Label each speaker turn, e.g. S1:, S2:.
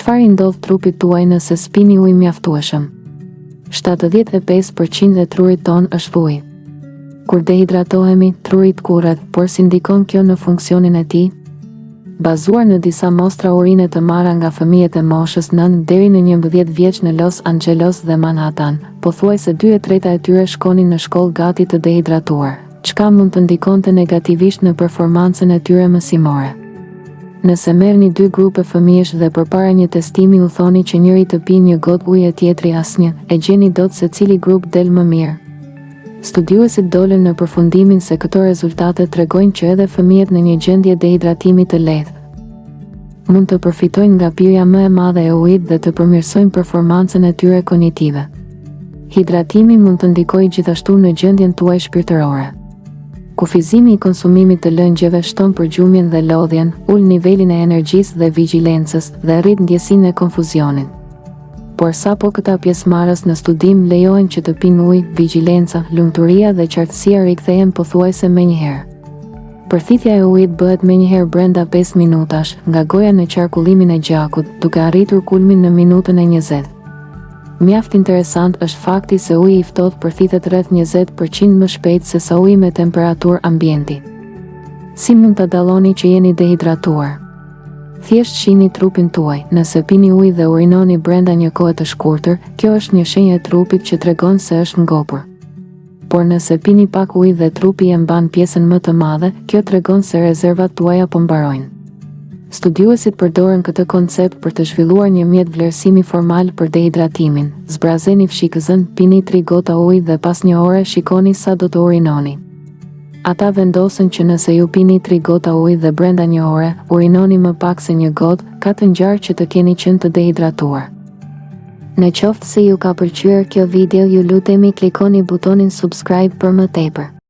S1: Çfarë i ndodh trupit tuaj nëse s'pini ujë mjaftueshëm? 75 për qind e trurit tonë është ujë. Kur dehidratohemi, truri tkurret, por si ndikon kjo në funksionin e tij? Bazuar në disa mostra urine të marra nga fëmijët e moshës 9 deri në 11 vjeç në Los Angeles dhe Manhattan, pothuajse 2/3 e tyre shkonin në shkollë gati të dehidratuar, çka mund të ndikonte negativisht në performancën e tyre mësimore. Nëse merrni dy grupe fëmijësh dhe përpara një testimi u thoni që njëri të pijë një gotë ujë e tjetri asnjë, e gjeni dot se cili grup del më mirë? Studiuesit dolën në përfundimin se këto rezultate tregojnë që edhe fëmijët në një gjendje dehidratimi të lehtë, mund të përfitojnë nga pirja më e madhe e ujit dhe të përmirësojnë performancën e tyre kognitive. Hidratimi mund të ndikojë gjithashtu në gjendjen tuaj shpirtërore. Kufizimi i konsumimit të lëngjeve shton përgjumjen dhe lodhjen, ul nivelin e energjisë dhe vigjilencës dhe rrit ndjesinë e konfuzionit. Por sapo këta pjesëmarrës në studim lejohen që të pinë ujë, vigjilenca, lumturia dhe qartësia rikthehen pothuajse menjëherë. Përthithja e ujit bëhet menjëherë brenda 5 minutash, nga goja në qarkullimin e gjakut, duke arritur kulmin në minutën e 20. Mjaft interesant është fakti se uji i ftohtë përthithet rreth 20% më shpejt se sa uji me temperaturë ambienti. Si mund ta dalloni që jeni dehidratuar? Thjesht shihni trupin tuaj, nëse pini ujë dhe urinoni brenda një kohe të shkurtër, kjo është një shenjë e trupit që tregon se është ngopur. Por nëse pini pak ujë dhe trupi e mban pjesën më të madhe, kjo tregon se rezervat tuaja po mbarojnë. Studiuesit përdorën këtë koncept për të zhvilluar një mjet vlerësimi formal për dehidratimin. Zbrazeni fshikëzën, pini tri gota ujë dhe pas një ore shikoni sa do të urinoni. Ata vendosën që nëse ju pini tri gota ujë dhe brenda një ore, urinoni më pak se një gotë, ka të ngjarë që të keni qenë të dehidratuar. Në qoftë se ju ka pëlqyer kjo video ju lutemi klikoni butonin subscribe për më tepër.